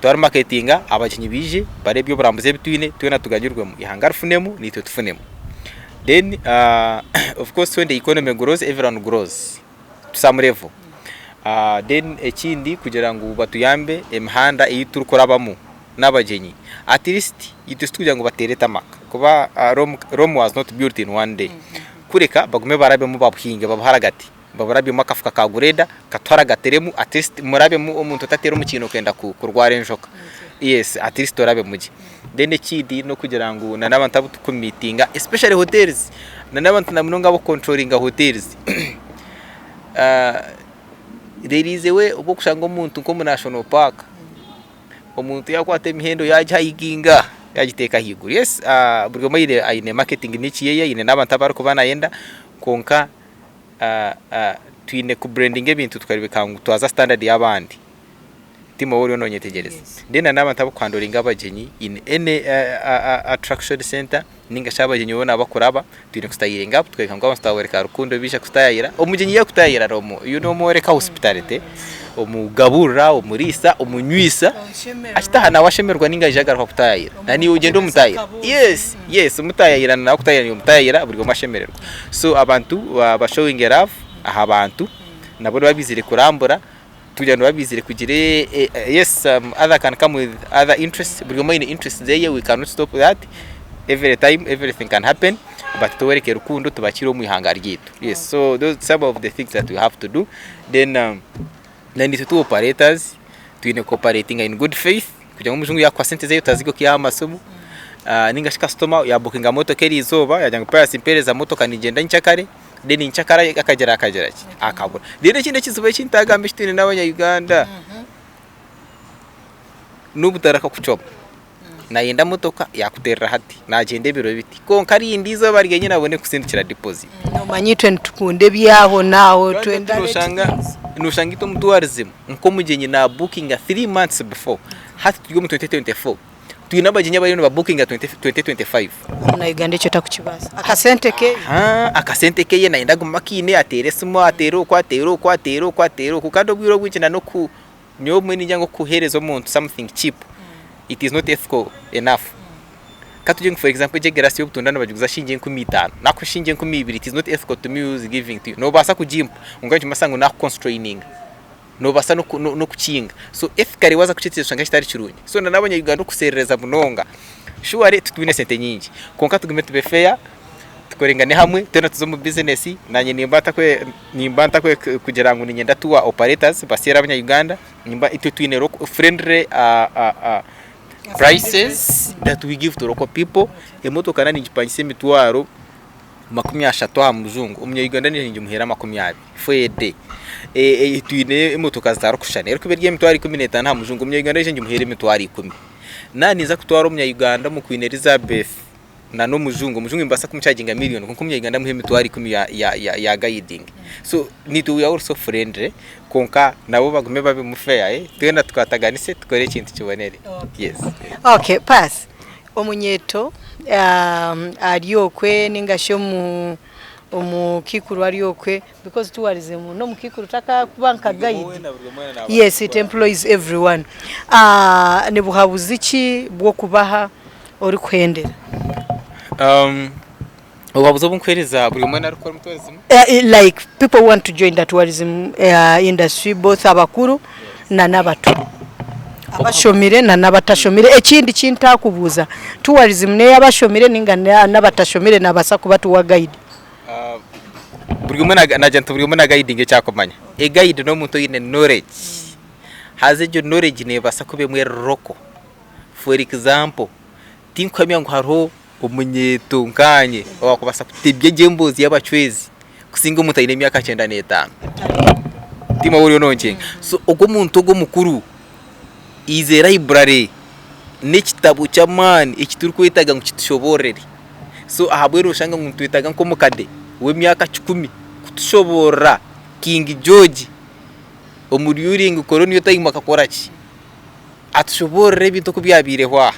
twarimaketinga abagyenyi baije bareebe eby'oburambuzi ebi twine twena tuganyirwemu ihanga rifunemu naitwe tufunemu Then of course when the economy grows everyone grows to some level. Then ekindi kugira ngu batuyambe emihanda ei turikurabamu n'abagyenyi at least itwe titikugira ngu bateere tarmac kuba Rome was not built in one day kureka bagume barabemu babuhinge babuharagate. Baburabyemu akafuka ka gureda katuharagatiremu at least murabemu omuntu otateera omu kiina okenda kurwara enjoka. Yes at least orabemu gye. Then ekindi n'okugira ngu na n'abantu abu turikumiitinga especially hotels na n'abantu na munonga abarikukontrolinga hotels there is a way obu orikushanga omuntu nk'omu national park omuntu yaakwata emihendo yaagihayikinga yaagiteeka ahaiguru. Yes buri omwe aine marketing niche ye aine n'abantu abu arikuba nayenda kwonka Twine ku brandinga ebintu tukarebeka ngu twaza standard y'abandi. Timu waaba oriyo nonyetegyereza. Then na n'abantu abakuhandoringa abagyenyi in any attraction center ninga shi abagyenyi boona abakuraba twine kustayiringa up tukareka ngu abantu twaboreka rukundo baija kutayayira. Omugyenyi yakutayayira nomworeka hospitality, omugaburira, omuriisa, omunywisa, akitaha nawe ashemererwa ninga aija agaruka kutayayira. Na naiwe ogyende omutayayire. Yes, yes omutayayira nawe akutayayira naiwe omutayayira buri omwe ashemererwa. So abantu ba showinge love aha bantu nabo nibaba baizire kurambura tugira nibaba baizire kugira yes some other can come with other interests buri omwe aine interest zeye we cannot stop that every time everything can happen but tuboreke rukundo tubakiire omu ihanga ryaitu yes so those some of the things that we have to do then then itwe tu operators twine ku operatinga in good faith kugira ngu omujungu yakuha sente zeye otaziga okihaho amasimu ninga shi kasitoma yabukinga motoka erizooba yagira ngu Pius mpereza motoka nigyenda nyenkyakare then nyenkyakare akagira akagira ki akabura. Then ekindi ekizibu eki ntagamba eki twine n'abanya Uganda n'obutareka kucwamu. Nayenda motoka yakuterera hati nagyenda ebiro biti kwonka arinda eizooba ryenyine abone kusindikira deposit. Nomanya itwe nitukunda ebyaho naaho twenda Noshanga itwe omu tourism nk'omugyenyi na bookinga 3 months before hati turi omu 2024 twine abagyenyi abariyo niba bookinga 2025. Omuna Uganda ekyo takukibaasa akasente keye. Akasente keye nayenda agume akiine ateere esimu ateere oku ateere oku ateere oku ateere oku kandi obwire obwingi na n'oku Nyowe obumwe niinyenda ngu kuheereza omuntu something cheap it is not ethical enough. Ka tugire ngu for example egi egiraasi y'obutunda nibagiguza shilingi 5000, naakuha shilingi 2000 it is not ethical to me who is giving to you. Noobaasa kugimpa kwonka nikimanyisa ngu naakuconstraininga, noobaasa n'okukinga. So ethically waaza kukitekyereza oshanga kitari kirungi. So na n'abanya Uganda okuseerereza munonga, surely titwine sente nyingi kwonka tugume tube fair. Tukorengane hamwe twena tuze omu bizinesi. Naanye nimba ntakwe nimba ntakwe kugira ngu niinyenda tour operators baseere abanya Uganda, nimba itwe twine local friendly prices that we give to local people. Emotoka naaba ningipangisa emitwaro 30 aha mujungu, omunya Uganda naanye ningimuheera 20 for a day. Twine emotoka zitarikushushana, erikuba eri emitwaro 15 aha mujungu, omunya Uganda naija ngimuheere emitwaro ikumi. Naaba ninza kutwara omunya Uganda omu Queen Elizabeth na n'omujungu, omujungu nimbaasa kumuchaginga million kwonka omunya Uganda muhe emitwaro ikumi ya ya ya ya guiding. So naitwe we are also friendly kwonka nabo bagume babemu fair eh, twena tukwataganise tukore ekintu kibonere. Yes. Okay, Pass, omunyeeto ari okwe ninga shi omu omukiikuru ari okwe because tourism n'omukiikuru takakuba nka guide. Yes, it employs everyone. Ni buhabuzi ki bw'okubaha orikuhendera? Obuhabuzi obu nkuheereza buri omwe arikukora omu tourism? Like people who want to join the tourism industry both abakuru na n'abato. Abashomire na n'abatashomire. Ekindi eki ntakubuuza, tourism n'ey'abashomire ninga n'abatashomire nabaasa kuba tour guide? Buri omwe nagira nti buri omwe na guidinga eki arikumanya. E guide n'omuntu oine knowledge, haza egyo knowledge neebaasa kuba emwe eri local. For example, tinkuhamya ngu hariho omunyeeto nkaanye owaakubaasa kutebya gye emboozi y'abacwezi kusinga omuntu aine emyaka 95. Tiimwe oriyo nonkyenga. So ogwo omuntu ogwo omukuru is a library, n'ekitabo ky'amaani eki turikwetaaga ngu kitushoboororere. So ahabw'ekyo noshanga ngu nitwetaaga nk'omukade w'emyaka kikumi kutushoboorora King George omuri during colonial time akakora ki? Atushoboorore ebintu oku byabaireho aha.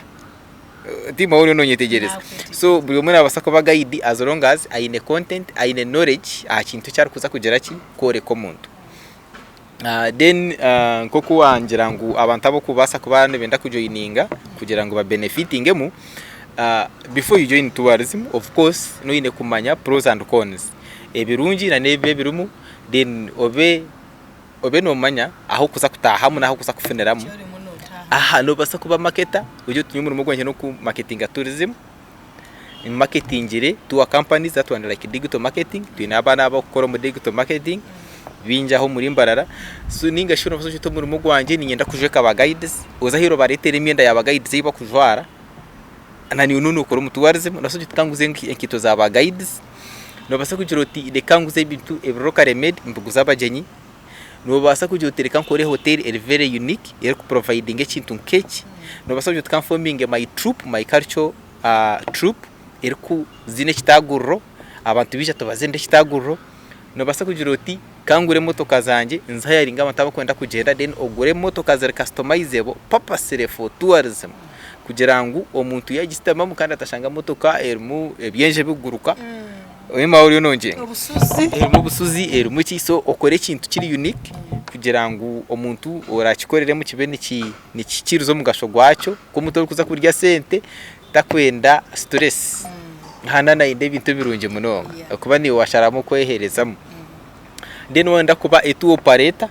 Tiimwe oriyo nonyetegyereza. So buri omwe nabaasa kuba guide as long as aine content, aine knowledge aha kintu eki arikuza kugira ki? Kworeka omuntu. Then nk'oku wangira ngu abantu abarikubaasa kuba nibenda kujoyininga kugira ngu babenefitingemu, before you join tourism of course noine kumanya pros and cons, ebirungi na n'ebibi ebirimu then obe obe noomanya ah'okuza kutaahamu n'ah'okuza kufuniramu. Aha noobaasa kuba marketer ogire oti nyowe omurimo gwangye n'okumaketinga tourism, maketingire tour companies that one like digital marketing, twine abaana abarikukora omu digital marketing baingi aha omuri Mbarara, so ninga shi noobaasa kugira oti omurimo gwangye niinyenda kujweka ba guides, oze aheeru obareetere emyenda ya ba guides ei barikujwara, na naiwe nooba nookora omu tourism, noobaasa kugira oti ka nguze enkaito za ba guides, noobaasa kugira oti reka nguze ebintu ebiri locally made mbiguze abagyenyi, Noobaasa kugira oti reka nkore hoteeri eri very unique erikuprovidinga ekintu nk'eki. Noobaasa kugira oti ka nfominge my troupe, my cultural troupe erikuzina ekitaaguriro, abantu baija tubazinire ekitaaguriro. Noobaasa kugira oti ka ngure emotoka zangye nzihayaringe abantu abarikwenda kugyenda then ogure emotoka ziri customizable purposely for tourism kugira ngu omuntu yaagishutamamu kandi atashanga motoka erimu eby'enju ebirikuguruka. Oyema oriyo nongyenda. Obusuzi. Erimu obusuzi erimu ki so okore ekintu kiri unique kugira ngu omuntu orakikoreremu kibe nikikiriza omugasho gwakyo nk'omuntu orikuza kurya sente takwenda stress hana nayenda ebintu ebirungi munonga ahakuba naiwe washaramu kweherezamu. Then wayenda kuba a tour operator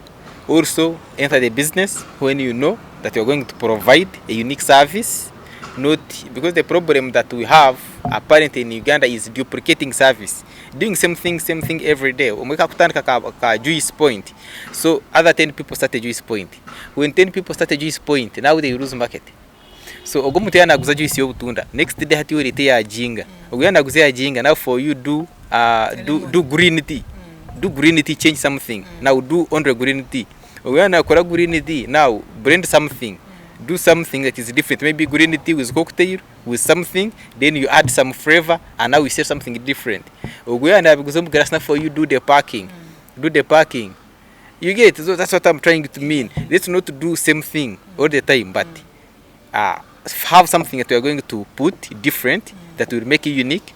also enter the business when you know that you are going to provide a unique service not because the problem that we have apparently in Uganda is duplicating service doing same thing same thing every day omwe kakutandika ka, ka juice point so other 10 people start a juice point when 10 people start a juice point now they lose market so ogwo omuntu yaaba naguza juice y'obutunda next day hati oreeta eya jinga ogwo yaaba naguza eya jinga now for you do uh, do, do green tea do green tea change something now do only green tea ogwo yaaba nakora green tea now blend something do something that is different maybe green tea with cocktail with something then you add some flavor and now you sell something different ogwo yaaba nabiguza omu glass now for you do the packing do the packing you get so that's what I'm trying to mean let's not do same thing all the time but have something that we are going to put different that will make you unique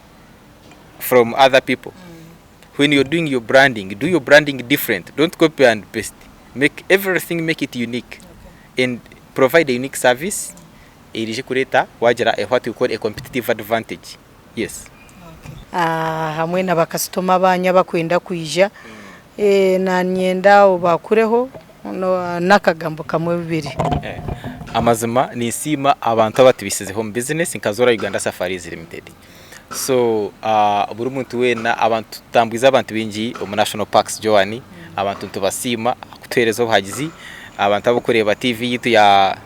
from other people when you're doing your branding do your branding different don't copy and paste make everything make it unique and provide a unique service erije kureeta wagira a what we call a competitive advantage yes. Hamwe na bakasitoma banyu abakwenda kwija nanyenda obakureho n'akagambo kamwe bubiri. Amazima ninsiima abantu abatubisizeho omu bizinesi nka Zora Uganda Safaris Limited. So buri muntu weena abantu tutambwize abantu baingi omu National Parks Joan, abantu nitubasiima kutuheereza obuhagizi, abantu abarikureeba TV yaitu ya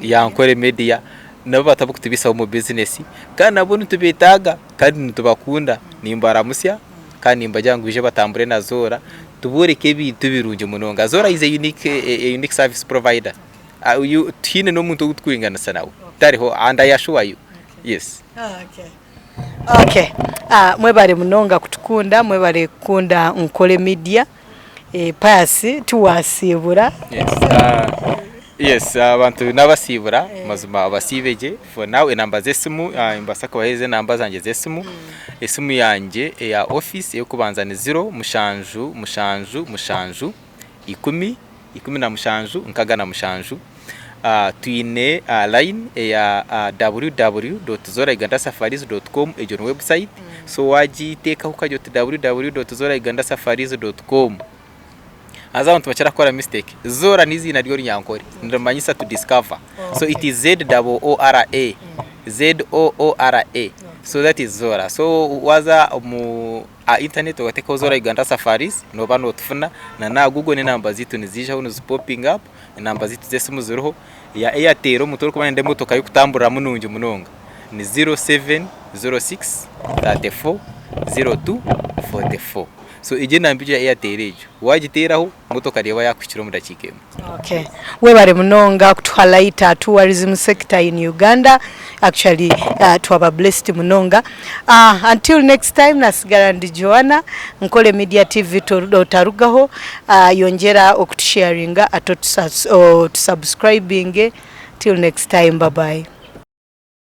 ya Ankole Media nabo batarikutubeisaho omu bizinesi kandi nabo nitubeetaaga kandi nitubakunda. Nimbaramutsya kandi nimbagira ngu baije batambure na Zoora tubooreke ebintu birungi munonga. Zoora is a unique, a unique service provider. Tihaine n'omuntu ou turikwinganisa nawe, tariho and I assure you, yes. Okay. Ah, mwebare munonga kutukunda, mwebare kukunda Nkole Media. Eh, Pius tiwasiibura. Yes, uh, yes abantu nabasiibura mazima basiibe gye for now enamba z'esimu uh, nimbaasa kubaheereza enamba zangye z'esimu esimu yangye eya office ey'okubanza ni ziro mushanju mushanju mushanju ikumi 17 67. Twine line eya www dot zoraugandasafaris dot com egyo ni website so wagiteekaho okagira oti www dot zoraugandasafaris dot com haza abantu nibakira kukora mistake zora n'eiziina ry'orunyankore nirimanyisa to discover so it is Z-O-O-R-A Z-O-O-R-A so that is zora so waaza omu Aha internet okateekaho Zora Uganda Safaris nooba nootufuna na n'aha Google n'enamba zaitu niziijaho nizi popping up, enamba zaitu z'esimu ziriho. Eya Airtel omuntu orikuba nayenda emotoka y'okutamburiramu nungi munonga ni 0706 34 02 44. So egyo enamba egyo eya Airtel egyo waagiteeraho emotoka neeba yaakuhikire omu dakiika emwe. Okay. Webare munonga kutuha light aha tourism sector in Uganda. Actually uh, twaba blessed munonga. Uh, until next time nasigara ndi Joanna Nkole Media TV otarugaho uh, yongyera okutusharinga ate otusubscribinge. Till next time bye bye.